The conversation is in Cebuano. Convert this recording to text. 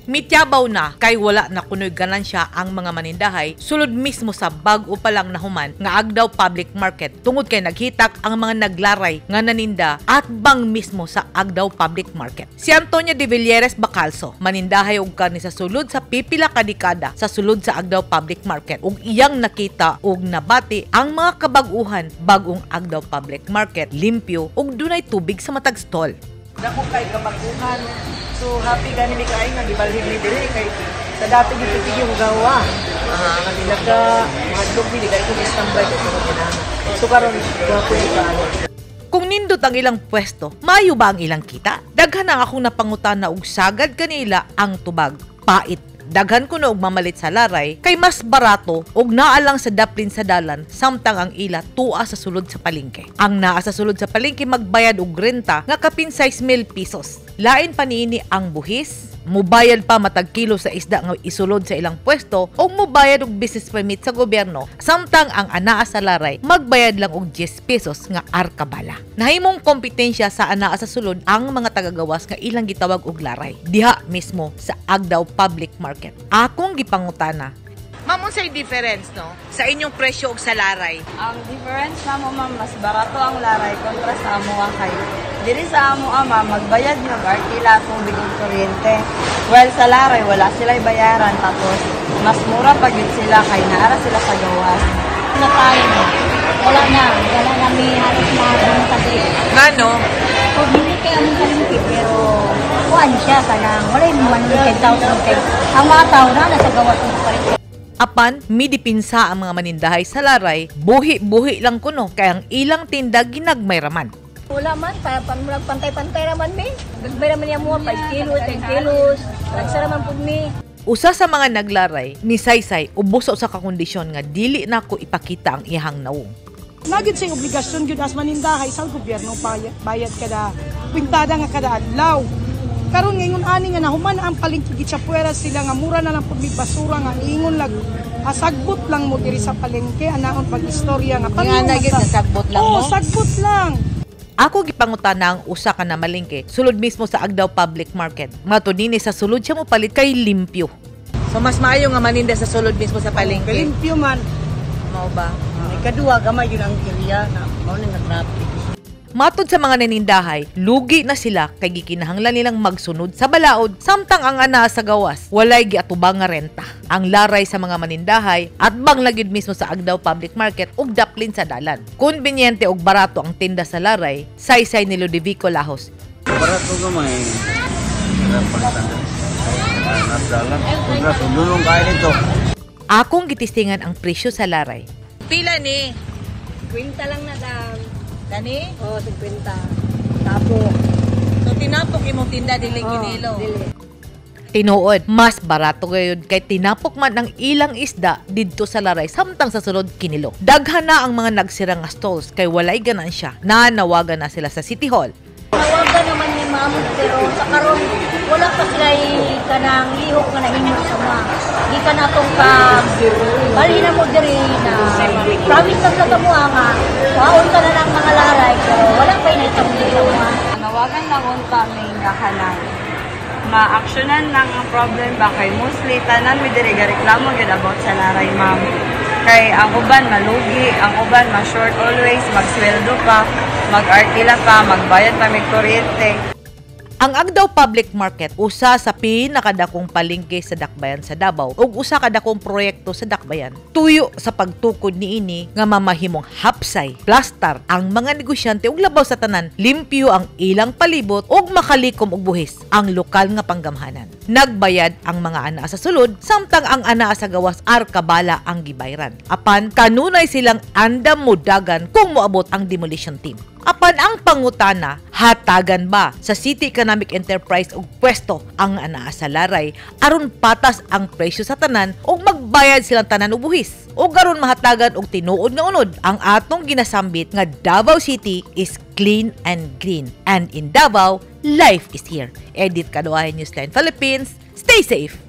Mityabaw na kay wala na kunoy ganansya ang mga manindahay sulod mismo sa bag-o pa lang nahuman nga Agdao Public Market tungod kay naghitak ang mga naglaray nga naninda at bang mismo sa Agdao Public Market. Si Antonio de Villeres Bacalso, manindahay og karne sa sulod sa pipila ka dekada sa sulod sa Agdao Public Market, ug iyang nakita ug nabati ang mga kabag-uhan bag-ong Agdao Public Market, limpyo ug dunay tubig sa matag stall. Dako kay kabaguhan. So happy gani mi kaayo nga gibalhin mi diri kay sa dati gyud sige hugawa. Ah, naka mahadlok mi, di kay ko standby kay tungod kinahanglan. So karon gwapo ni kaayo. Kung nindot ang ilang pwesto, maayo ba ang ilang kita? Daghan ang akong napangutana og sagad kanila ang tubag. Pait. Daghan kuno og mamalit sa laray kay mas barato og naa lang sa daplin sa dalan, samtang ang ila tua sa sulod sa palengke. Ang naa sa sulod sa palengke magbayad og renta nga kapin 6,000 pesos. Lain pa niini ang buhis, mubayad pa matag kilo sa isda nga isulod sa ilang pwesto o mubayad og business permit sa gobyerno, samtang ang anaa sa laray magbayad lang og 10 pesos nga arkabala. Nahimong kompetensya sa anaa sa sulod ang mga tagagawas nga ilang gitawag og laray diha mismo sa Agdao Public Market. Akong gipangutana, Ma'am, unsay difference, no, sa inyong presyo og sa laray? Ang difference namo, ma'am, mas barato ang laray kontra sa amoa kay diri sa amo, ma'am, magbayad mag arkila, tubig ug kuryente. Well, sa laray wala sila bayaran, tapos mas mura pa gyud sila kay naara sila sa gawas. Na tayo. Wala na. Wala na may halos mga diri. Ngano? O hindi kay among palengke, pero kuan siya kanang wala yung 110,000 kay ang mga tao na nasa gawas mo pa rin. Apan, midipinsa ang mga manindahay sa laray, buhi-buhi lang kuno kay ang ilang tinda ginagmay raman. Wala man, para murag pantay-pantay raman mi. Gagmay raman niya mo, 5 kilos, 10 kilos. Lagsa raman pud mi. Usa sa mga naglaray ni Saysay, ubos sa usa ka kondisyon nga dili nako ipakita ang iyang nawong. Naa gyud sa obligasyon gyud as manindahay sa gobyerno, bayad, bayad kada kwintada nga kada adlaw. Karon ngayon ani nga nahuman ang palengke, gitsapuera sila nga mura na lang pud mig basura nga ingon lag asagbot lang mo diri sa palengke anaon pag istorya nga Nga na gyud nga sagbot lang Oo, mo? Sagbot lang. Ako gipangutana ang usa ka namalengke sulod mismo sa Agdao Public Market. Matud nini sa sulod siya mopalit kay limpyo. So mas maayo nga maninda sa sulod mismo sa palengke. Limpyo man. Mao ba? Ikaduha, gamay yun ang area na mao ni nga traffic. Matod sa mga nanindahay, lugi na sila kay gikinahanglan nilang magsunod sa balaod, samtang ang ana sa gawas walay giatubang nga renta. Ang laray sa mga manindahay at bang lagid mismo sa Agdao Public Market ug daplin sa dalan. Konbinyente ug barato ang tinda sa laray, saysay ni Ludovico Lahos. Barato gamay. Palitan. Nagdalan. Kontra sundunong kain ito. Akong gitistingan ang presyo sa laray. Pila ni? Kwenta lang na dam. Kani? Oo, 50. Tapo. So tinapok imong tinda, dili Oh, dili. Tinuod, mas barato gayud kay tinapok man ang ilang isda didto sa laray samtang sa sulod kinilo. Daghan na ang mga nagsira nga stalls kay walay ganansya. Nanawagan na sila sa City Hall. Nawagan naman ni ma'am, pero sa karon wala pa sila kanang lihok nga nahimo sa mga. Gikan atong pag bali na mo diri na promise na sa kamo nga waon ka na ng mga laray, pero wala pa inahitabo diri sa mga. Nawagan lang unta mi nga kanang ma-actionan lang ang problem ba kay mostly tanan mi diri gareklamo gyud about sa laray, ma'am. Kay ang uban malugi, ang uban ma-short always, magsweldo pa, mag-arkila pa, magbayad pa mig kuryente. Ang Agdao Public Market usa sa pinakadakong palengke sa Dakbayan sa Davao ug usa ka dakong proyekto sa Dakbayan. Tuyo sa pagtukod niini nga mamahimong hapsay, plastar ang mga negosyante ug labaw sa tanan, limpyo ang ilang palibot ug makalikom og buhis ang lokal nga panggamhanan. Nagbayad ang mga anaa sa sulod samtang ang anaa sa gawas arkabala ang gibayran. Apan kanunay silang andam modagan kung moabot ang demolition team. Apan ang pangutana, hatagan ba sa City Economic Enterprise og pwesto ang anaa sa laray aron patas ang presyo sa tanan ug magbayad silang tanan og buhis? Ug aron mahatagan og tinuod nga unod ang atong ginasambit nga Davao City is clean and green. And in Davao, life is here. Edith Kaduahin, Newsline Philippines. Stay safe!